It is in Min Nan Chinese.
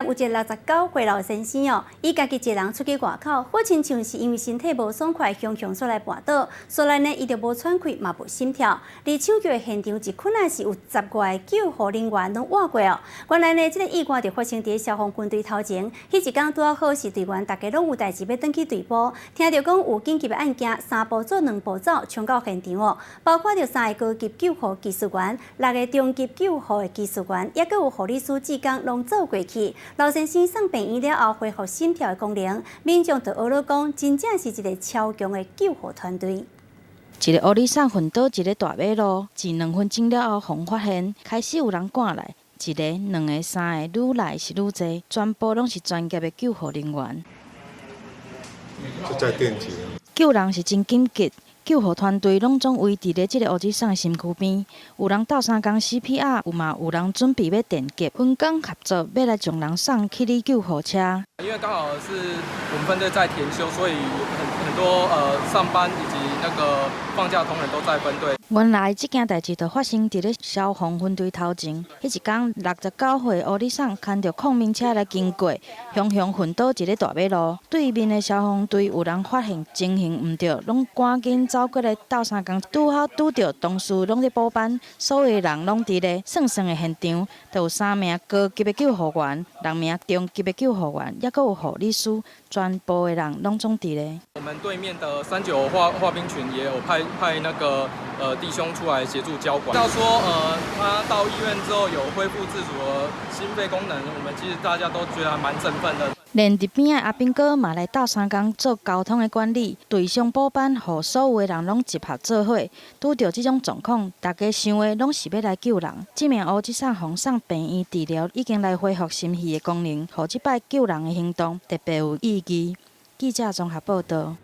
有一个69歲老先生哦，伊家己一个人出去外口，好親像是因為身體無爽快，雄雄煞來跋倒，所來呢，伊就無喘氣，嘛無心跳。佇搶救的現場一困仔是有十外个救護人員攏活過哦。原來呢，這個意外就發生佇消防分隊頭前，彼一工拄仔好是隊員逐家攏有代誌欲轉去隊部，聽著講有緊急的案件，三步做兩步走，衝到現場哦，包括著三个高級救護技術員、六个中級救護的技術員，抑閣有護理師志工攏做過去。老先生送病院了後，恢復心跳的功能，民眾就呵咾講，真正是一個超強的救護團隊。一个烏里送昏倒佇咧大馬路，一兩分鐘了後，予發現開始有人趕來，一个、兩个、三个，愈來是愈濟，全部攏是專業的救護人員。就在電擊。救人是真緊急，救護團隊攏總圍佇咧這个烏子送的身軀邊，有人鬥相共 CPR，有嘛有人準備欲電擊，分工合作，欲來將人送去哩救護車。因為剛好是我們分隊在填修，所以很多上班以及那個放假同仁都在分隊。原來這件代誌就發生佇咧消防分隊頭前。彼一工69歲烏里送牽著控民車來經過，雄雄昏倒佇咧大馬路。對面的消防隊有人發現情形毋對，攏趕緊走過來鬥相共，拄好拄著同事攏咧補班，所有人攏佇咧算算的現場，就有三名高級的救護員，六名中級的救護員，抑閣有護理師，全部的人攏總佇咧。我們對面的39化兵群也有派那個弟兄出來協助交管。到說他到醫院之後有恢復自主的心肺功能，我們其實大家都覺得還蠻振奮的。連佇邊仔阿兵哥嘛來鬥相共做交通的管理，隊上補班，予所有的人攏集合做伙。拄著這種狀況，大家想的攏是欲來救人。這名烏子送予送病院治療，已經來恢復心肺的功能，予這擺救人的行動特別有意義。記者綜合報導。